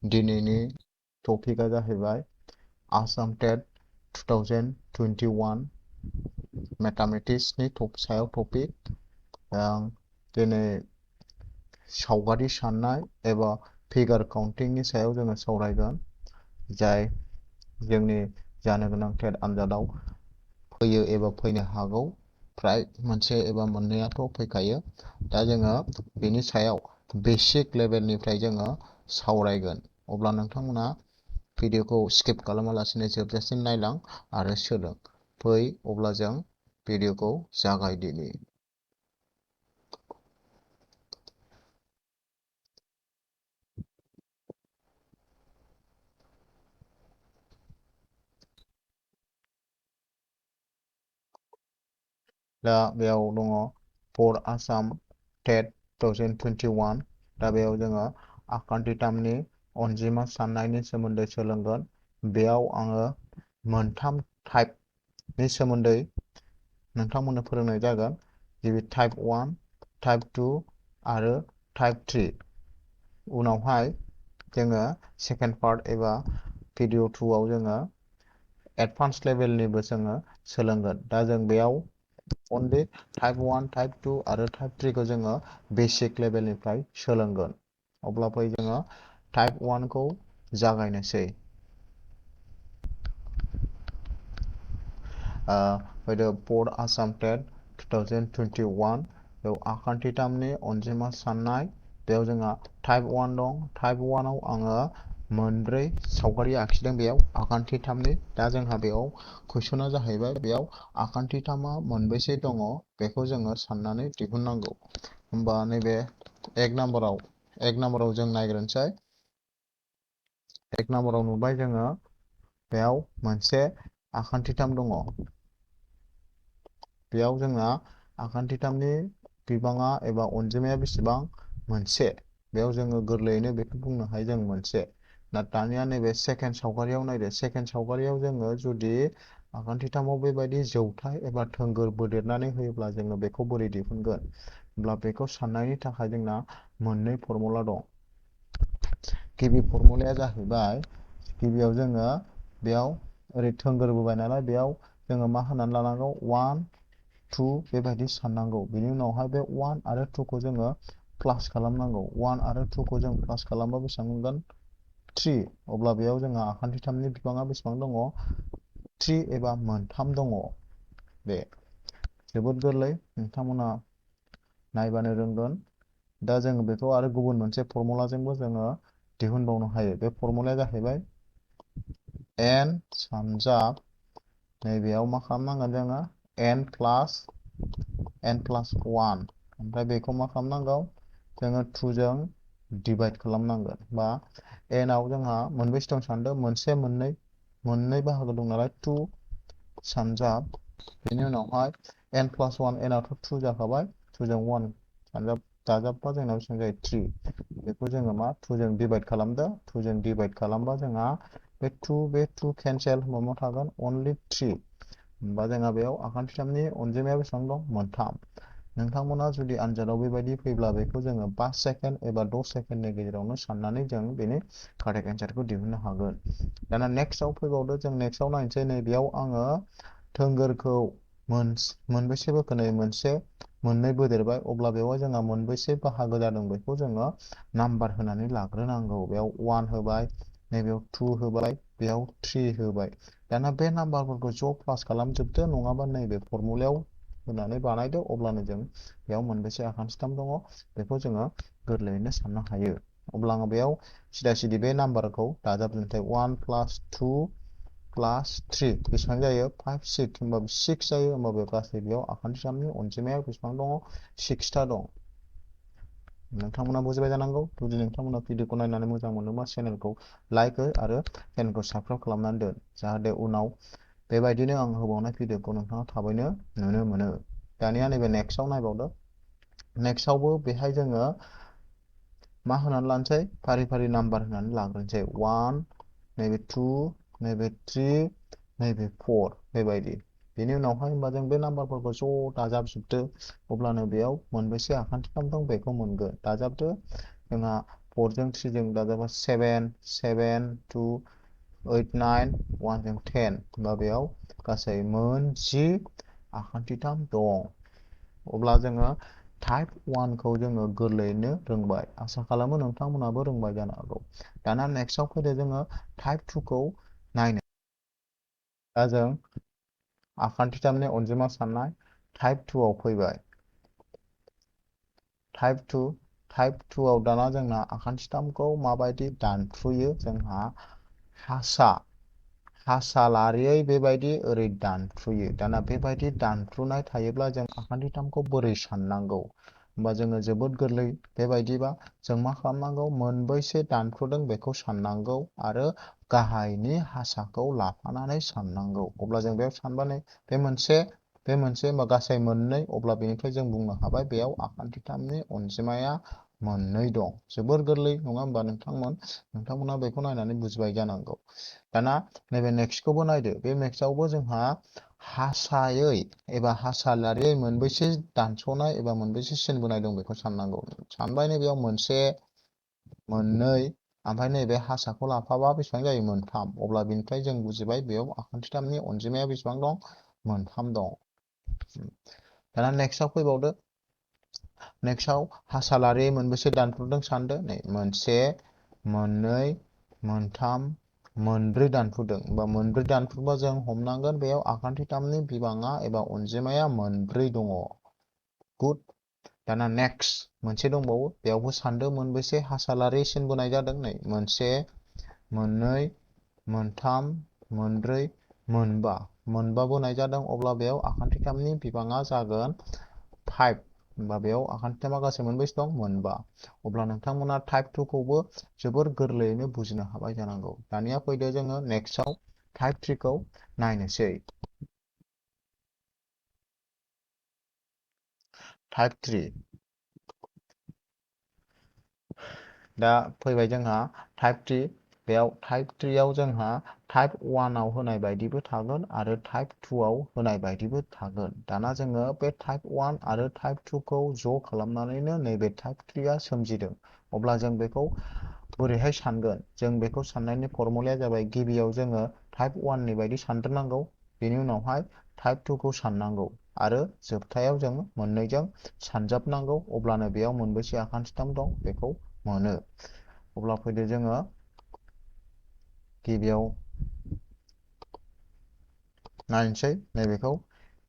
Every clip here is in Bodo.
दिनैनि टपिकआ जाहैबाय आसाम टेट 2021 मेथामेटिक्सनि सायाव टपिक। आं दिनै सावगारि साननाय एबा फिगार काउन्टिंनि सायाव जोङो सावरायगोन, जाय जोंनि जानो गोनां टेट आनजादाव फैयो एबा फैनो हागौ। फ्राय मोनसे एबा मोननैयाथ' फैखायो। दा जोङो बेनि सायाव बेसिक लेभेलनिफ्राय जोङो सावरायगोन। अब्ला नोंथांमोना भिडिअखौ स्किप खालामालासिनो जोबजासिम नायलां आरो सोलों। फै अब्ला जों भिडिअखौ जागायदिनि। दा बेयाव दङ फर आसाम टेट 2021। दा बेयाव जोङो आखान्थिथामनि अनजिमा साननायनि सोमोन्दै सोलोंगोन। बेयाव आङो मोनथाम टाइपनि सोमोन्दै नोंथांमोननो फोरोंनाय जागोन। गिबि टाइप 1, टाइप 2 आरो टाइप 3। उनावहाय जोङो सेकेन्ड पार्ट एबा भिडिअ 2आव जोङो एडभान्स लेभेलनिबो जोङो सोलोंगोन। दा जों बेयाव अनलि टाइप 1, टाइप 2 आरो टाइप 3खौ जोङो बेसिक लेभेलनिफ्राय सोलोंगोन। अब्ला फै जोङो टाइप 1खौ जागायनोसै। फैदो फर आसाम टेट 2021। बेयाव आखान्थिथामनि अनजिमा साननाय। बेयाव जोंहा टाइप 1 दं। टाइप 1आव आङो मोनब्रै सावगारि आखिदों बेयाव आखान्थिथामनि। दा जोंहा बेयाव कुइसना जाहैबाय, बेयाव आखान्थिथामा मोनबेसे दङ बेखौ जोङो साननानै दिहुननांगौ। होमबा नैबे एक नाम्बाराव जों नायग्रोनोसै। एक नाम्बाराव नुबाय जोङो बेयाव मोनसे आखान्थिथाम दङ। बेयाव जोंहा आखान्थिथामनि बिबाङा एबा अनजिमाया बेसेबां? मोनसे। बेयाव जोङो गोरलैयैनो बेखौ बुंनो हायो जों मोनसे। दानिया नैबे सेकेन्ड सावगारियाव नायदो। सेकेन्ड सावगारियाव जोङो जुदि आखान्थिथामाव बेबायदि जौथाइ एबा थोंगोर बोदेरनानै होयोब्ला जोङो बेखौ बोरै दिहुनगोन? होमब्ला बेखौ साननायनि थाखाय जोंना मोननै फर्मुला दं। गिबि फर्मुलाया जाहैबाय, गिबियाव जोङो बेयाव ओरै थोंगोरबोबाय नालाय, बेयाव जोङो मा होनानै लानांगौ? 1, 2 बेबायदि साननांगौ। बेनि उनावहाय बे 1 आरो 2खौ जोङो प्लास खालामनांगौ। 1 आरो 2खौ जों प्लास खालामबा बेसेबां मोनगोन? 3। अब्ला बेयाव जोंहा आखान्थिथामनि बिबाङा बेसेबां दङ? 3 एबा मोनथाम दङ। बे जोबोद गोरलै, नोंथांमोना नायबानो रोंगोन। दा जोङो बेखौ आरो गुबुन मोनसे फर्मुलाजोंबो जोङो दिहुनबावनो हायो। बे फर्मुलाया जाहैबाय n सानजाब, नैबेयाव मा खालामनांगोन जोङो? n प्लास 1। ओमफ्राय बेखौ मा खालामनांगौ? जोङो 2 जों डिभाइड खालामनांगोन। बा nआव जोंहा मोनबेसे दं सानदों? मोनसे, मोननै बाहागो दं नालाय 2 सानजाब। बेनि उनावहाय n प्लास 1, nआथ' 2 जाखाबाय। 2 जों 1 दाजाबबा जोंना बेसेबां जायो? 3। बेखौ जोङो मा? 2 जों डिभाइड खालामदो। 2 जों डिभाइड खालामबा जोंहा बे 2 केन्सेल होनबा मा थागोन? अनलि 3। होमबा जोंहा बेयाव आखान्थिथामनि अनजिमाया बेसेबां दं? मोनथाम। नोंथांमोना जुदि आनजादाव बेबायदि फैब्ला बेखौ जोङो 5 सेकेन्ड एबा 6 सेकेन्डनि गेजेरावनो साननानै जों बेनि कारेक्ट एन्सारखौ दिहुननो हागोन। दाना नेक्स्टआव फैबावदो। जों नेक्स्टआव नायनोसै। नैबेयाव आङो थोंगोरखौ मोनबेसे बोखोनो? मोनसे, मोननै बोदेरबाय। अब्ला बेवहाय जोंहा मोनबेसे बाहागो जादों बेखौ जोङो नाम्बार होनानै लाग्रोनांगौ। बेयाव 1 होबाय, नैबेयाव 2 होबाय, बेयाव 3 होबाय। दाना बे नाम्बारफोरखौ ज' प्लास खालामजोबदो, नङाबा नैबे फर्मुलायाव होनानै बानायदो। अब्लानो जों बेयाव मोनबेसे आखान्थिथाम दङ बेखौ जोङो गोरलैयैनो साननो हायो। अब्ला आङो बेयाव सिदा सिदि बे नाम्बारखौ दाजाबनोसै। 1 प्लास 2 प्लास 3 बेसेबां जायो? 5, 6। होमबा 6 जायो। होमबा बे गासै बेयाव आखान्थिथामनि अनजिमाया बेसेबां दङ? 6था दं। नोंथांमोना बुजिबाय जानांगौ। जुदि नोंथांमोना भिडिअखौ नायनानै मोजां मोनोबा चेनेलखौ लाइक हो आरो चेनेलखौ साबस्क्राइब खालामनानै दोन, जाहाथे उनाव बेबायदिनो आं होबावनाय भिडिअखौ नोंथाङा थाबैनो नुनो मोनो। दानिया नैबे नेक्स्टआव नायबावदो। नेक्स्टआवबो बेहाय जोङो मा होनानै लानोसै? फारि फारि नाम्बार होनानै लाग्रोनोसै। 1, नैबे 2, नैबे 3, नैबे 4 बेबायदि। बेनि उनावहाय होमबा जों बे नाम्बारफोरखौ ज' दाजाबजोबदो। अब्लानो बेयाव मोनबेसे आखान्थिथाम दं बेखौ मोनगोन। दाजाबदो। जोंहा 4 जों 3 जों दाजाबा 7 7 2 8 9 1 जों 10 होमबा बेयाव गासै मोन 10 आखान्थिथाम दं। अब्ला जोङो टाइप 1 खौ जोङो गोरलैयैनो रोंबाय। आसा खालामो नोंथांमोनाबो रोंबाय जानो हागौ। दाना नेक्स्टआव फैदो जोङो टाइप 2 खौ नायनो। दा जों आखान्थिथामनि अनजिमा साननाय टाइप 2 आव फैबाय। टाइप 2 आव दाना जोंना आखान्थिथामखौ माबायदि दानफ्रुयो जोंहा हासालारियै बेबायदि ओरै दानफ्रुयो। दाना बेबायदि दानफ्रुनाय थायोब्ला जों आखान्थिथामखौ बोरै साननांगौ? होमबा जोङो जोबोद गोरलै। बेबायदिबा जों मा खालामनांगौ? मोनबैसे दानफ्रुदों बेखौ साननांगौ आरो गाहायनि हासाखौ लाफानानै साननांगौ। अब्ला जों बेयाव सानबानो बे मोनसे गासै मोननै, अब्ला बेनिफ्राय जों बुंनो हाबाय बेयाव आखान्थिथामनि अनजिमाया मोननै दं। जोबोर गोरलै नङा होमबा नोंथांमोना बेखौ नायनानै बुजिबाय जानांगौ। दाना नैबे नेक्स्टखौबो नायदो। बे नेक्स्टआवबो जोंहा हासायै एबा हासालारियै मोनबेसे दानस'नाय एबा मोनबेसे सिन बोनाय दं बेखौ साननांगौ। सानबाय नैबेयाव मोनसे, मोननै, ओमफ्राय नैबे हासाखौ लाफाबा बेसेबां जायो? मोनथाम। अब्ला बेनिफ्राय जों बुजिबाय बेयाव आखान्थिथामनि अनजिमाया बेसेबां दं? मोनथाम दं। दाना नेक्स्टआव फैबावदो। नेक्स्टआव हासालारि मोनबेसे दानफ्रुदों सानदो। नै मोनसे, मोननै, मोनथाम, मोनब्रै दानफ्रुदों। होमबा मोनब्रै दानफ्रुबा जों हमनांगोन बेयाव आखान्थिथामनि बिबाङा एबा अनजिमाया मोनब्रै दङ। गुड। दाना नेक्स्ट मोनसे दंबावो। बेयावबो सानदो मोनबेसे हासालारि सिन बोनाय जादों। नै मोनसे, मोननै, मोनथाम, मोनब्रै, मोनबा। मोनबा बोनाय जादों। अब्ला बेयाव आखान्थिथामनि बिबाङा जागोन 5। होमबा बेयाव आखान्थिथामा गासै मोनबेसे दं? मोनबा। अब्ला नोंथांमोना टाइप 2 खौबो जोबोर गोरलैयैनो बुजिनो हाबाय जानांगौ। दानिया फैदो जोङो नेक्स्टआव टाइप 3 खौ नायनोसै। टाइप 3। दा फैबाय जोंहा टाइप 3। बेयाव टाइप 3 आव जोंहा टाइप 1 आव होनाय बायदिबो थागोन आरो टाइप 2 आव होनाय बायदिबो थागोन। दाना जोङो बे टाइप 1 आरो टाइप 2 खौ ज' खालामनानैनो नैबे टाइप 3 आ सोमजिदों। अब्ला जों बेखौ बोरैहाय सानगोन? जों बेखौ साननायनि फर्मुलाया जाबाय, गिबियाव जोङो टाइप 1 नि बायदि सानग्रोनांगौ। बेनि उनावहाय टाइप 2 खौ साननांगौ आरो जोबथायाव जों मोननैजों सानजाबनांगौ। अब्लानो बेयाव मोनबेसे आखान्थिथाम दं बेखौ मोनो। अब्ला फैदो जोङो गिबियाव नायनोसै नैबेखौ,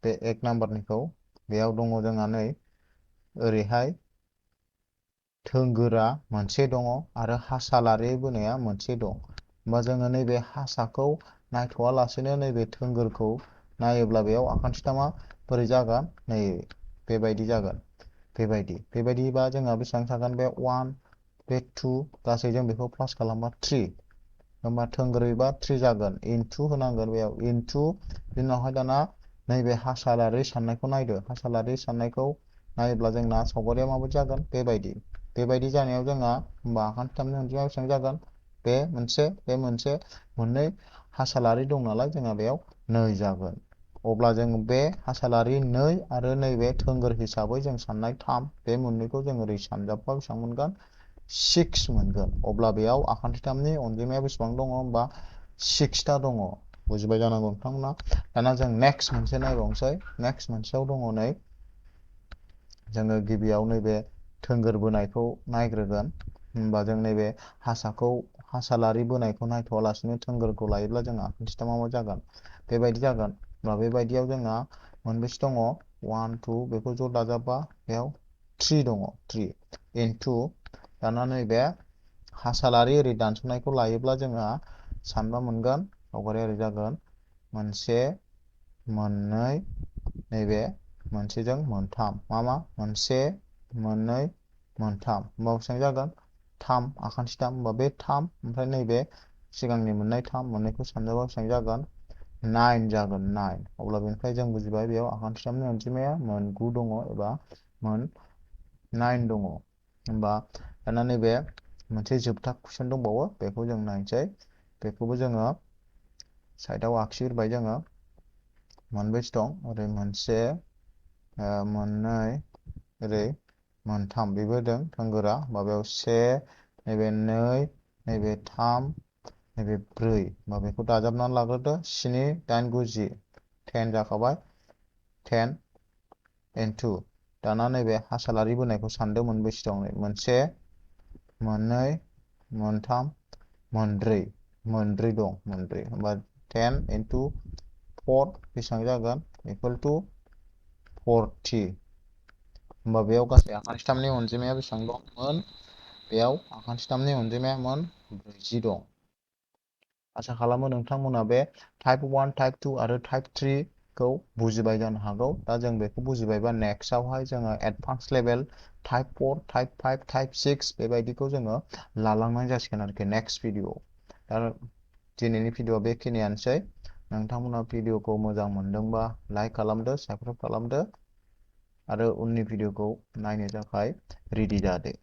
बे 1 नाम्बारनिखौ। बेयाव दङ जोंहा नै ओरैहाय थोंगोरा मोनसे दङ आरो हासालारि बोनाया मोनसे दं। होमबा जोङो नैबे हासाखौ नायथ'वालासेनो नैबे थोंगोरखौ नायोब्ला बेयाव आखान्थिथामा बोरै जागोन? नै बेबायदि जागोन। बेबायदिबा जोंहा बेसेबां थागोन? बे 1, बे 2, गासै जों बेखौ प्लास खालामबा 3। होमबा थोंगोरैबा 3 जागोन। इनटु होनांगोन बेयाव। इनटु बिनि उनावहाय दाना नैबे हासालारि साननायखौ नायदो। हासालारि साननायखौ नायोब्ला जोंना सावगारिया माबायदि जागोन? बेबायदि जानायाव जोंहा होमबा आखान्थिथामनि अनजिमाया बेसेबां जागोन? बे मोनसे, मोननै हासालारि दं नालाय जोंहा बेयाव 2 जागोन। अब्ला जों बे हासालारि 2 आरो नैबे थोंगोर हिसाबै जों साननाय 3, बे मोननैखौ जों ओरै सानजाबबा बेसेबां मोनगोन? 6 मोनगोन। अब्ला बेयाव आखान्थिथामनि अनजिमाया बेसेबां दङ? होमबा 6 ता दङ। बुजिबाय जानांगौ नोंथांमोना। दाना जों नेक्स्ट मोनसे नायबावनोसै। नेक्स्ट मोनसेयाव दङ नै जोङो गिबियाव नैबे थोंगोर बोनायखौ नायग्रोगोन। होमबा जों नैबे हासालारि बोनायखौ नायथ'वालासिनो थोंगोरखौ लायोब्ला जोंहा आखान्थिथामा मा जागोन? बेबायदि जागोन। होमबा बेबायदियाव जोंहा मोनबेसे दङ? 1, 2, बेखौ ज' दाजाबबा बेयाव 3 दङ। 3 इनटु दाना नैबे हासालारि ओरै दानस'नायखौ लायोब्ला जोंहा सानबा मोनगोन। सावगारिया ओरै जागोन। मोनसे, मोननै, नैबे मोनसेजों मोनथाम। मोनसे, मोननै, मोनथाम। होमबा बेसेबां जागोन? 3 आखान्थिथाम। होमबा बे 3 ओमफ्राय नैबे सिगांनि मोननाय 3 मोननैखौ सानजाबा बेसेबां जागोन? 9 जागोन। 9। अब्ला बेनिफ्राय जों बुजिबाय बेयाव आखान्थिथामनि अनजिमाया 9 दङ एबा 9 दङ। होमबा दाना नैबे मोनसे जोबथा कुइसन दंबावो। बेखौ जों नायनोसै। बेखौबो जोङो साइडआव आखिग्रोबाय जोङो। मोनबेसे दं? ओरै मोनसे, मोननै, ओरै मोनथाम। बेबो होदों थोंगोरा। माबायाव 1, नैबे 2 नैबे 3 नैबे 4 होमबा बेखौ दाजाबनानै लाग्रोदो 7 8 9 10 10 जाखाबाय 10 into दाना नैबे हासालारि बोनायखौ सानदो मोनबेसे दं मोनसे मोननै मोनथाम मोनब्रै दं मोनब्रै होमबा 10 into 4 बेसेबां जागोन equal to 40 होमबा बेयाव गासै आखान्थिथामनि अनजिमाया बेसेबां दंमोन बेयाव आखान्थिथामनि अनजिमाया मोन 40 दं आसा खालामो नोंथांमोना बे टाइप 1 टाइप 2 आरो टाइप 3 खौ बुजिबाय जानो हागौ दा जों बेखौ बुजिबायबा नेक्स्टआवहाय जोङो advance level type 4 type 5 type 6 बेबायदिखौ जोङो लालांनाय जासिगोन आरोखि नेक्स्ट भिडिअ दा दिनैनि भिडिअआ बेखिनियानोसै नोंथांमोना भिडिअखौ मोजां मोनदोंबा लाइक खालामदो साबस्क्राइब खालामदो आरो उननि भिडिअखौ नायनो थाखाय रेडि जादो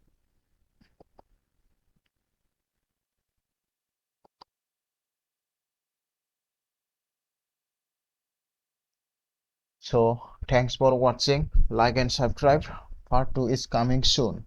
So thanks for watching, like and subscribe. Part 2 is coming soon.